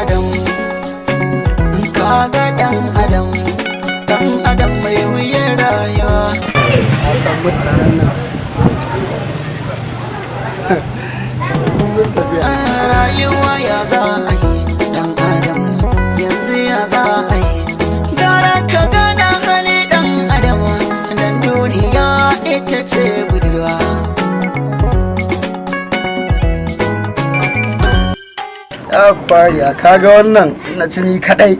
Adam, kaga dan adam, dan adam mai wuyan rayuwa. A san mutanen nan sun tafiya. Rayuwa ya za a yi dan adam, yanzu ya za a yi? Gara ka gana hali dan adam, dan duniya ita ce budurwa. Ya kwariya, kaga wannan na ci ni kadai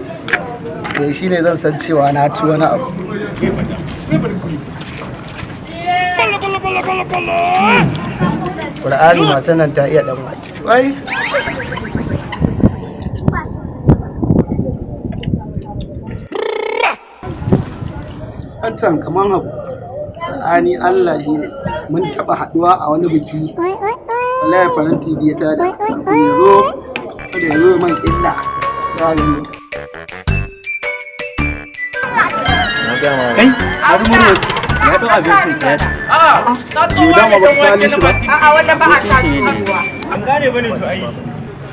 da shi ne zan san cewa na ci wani abu. Ƙur'ani matan nan ta iya dan wake. Wai an can kaman abu Ƙur'ani Allah shi ne mun taɓa haɗuwa a wani biki, wallahi faranti biyu ta da kafin ya zo kada ya zo man illa ya gani. Kai, har murwaci ya ɗau abincin ka ya ci. Yau dama ba ka sani shi ba. A'a, wanda ba a sa su a ruwa. An gane bane to ai.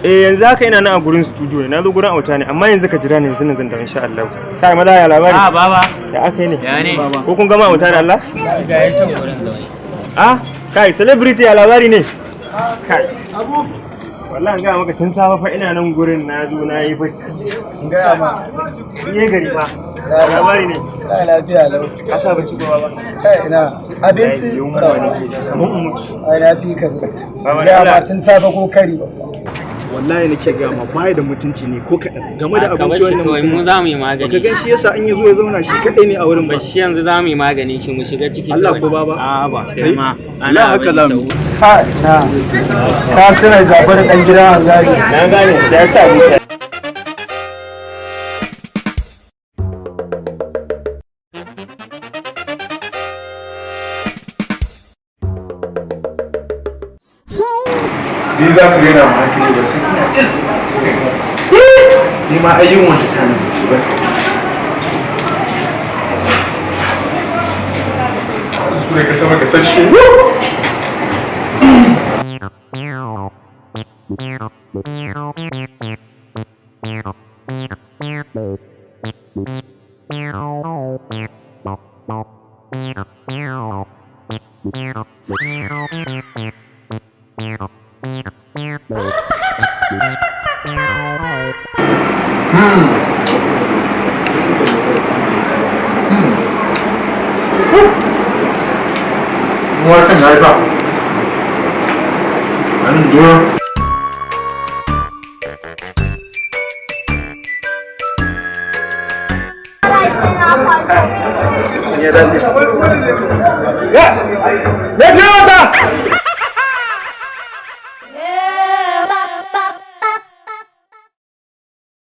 Eh, yanzu haka ina nan a gurin studio ne, na zo gurin auta ne, amma yanzu ka jira ni, yanzu nan zan dawo insha Allah. Kai maza, ya labari? A baba. Ya aka yi ne? Ya ne? Ko kun gama auta da Allah? Ga ya can gurin zaune. Ah, kai celebrity, ya labari ne? Kai. Abu. Wallahi an gaya maka tun safe fa ina nan gurin, na zo na yi bacci. In gaya ma. Iye gari fa. Ya labari ne? Kai, lafiya lau. Ka ci abinci ko baba? Kai, ina abinci. Yunwa nake ji, kamar in mutu. Ai na fi ka zo. Baba, gaya ma Allah. tun safe ko kari ba. Wallahi nake gaya ma baya da mutunci ne ko kaɗan game da Ka bar abinci shi wannan kawai, mu mutum. za mu yi magani. Baka gan shi yasa in ya zo ya zauna shi kaɗai ne a wurin ba. Ba shi yanzu za mu yi magani shi, mu shiga ciki. Allah kawai. ko baba? A'a ba, kai ma. Allah haka za mu yi. Kai na ka tuna Jafaru dan gidan Hanzari. Na gane, da ya ci abinci. Ni za su rena mu hankali ba sai ina jin su. Ni ma ai yunwa ta sani ci ba. Su ne ka sama ka sashe. Waken ya yi ba. An duro.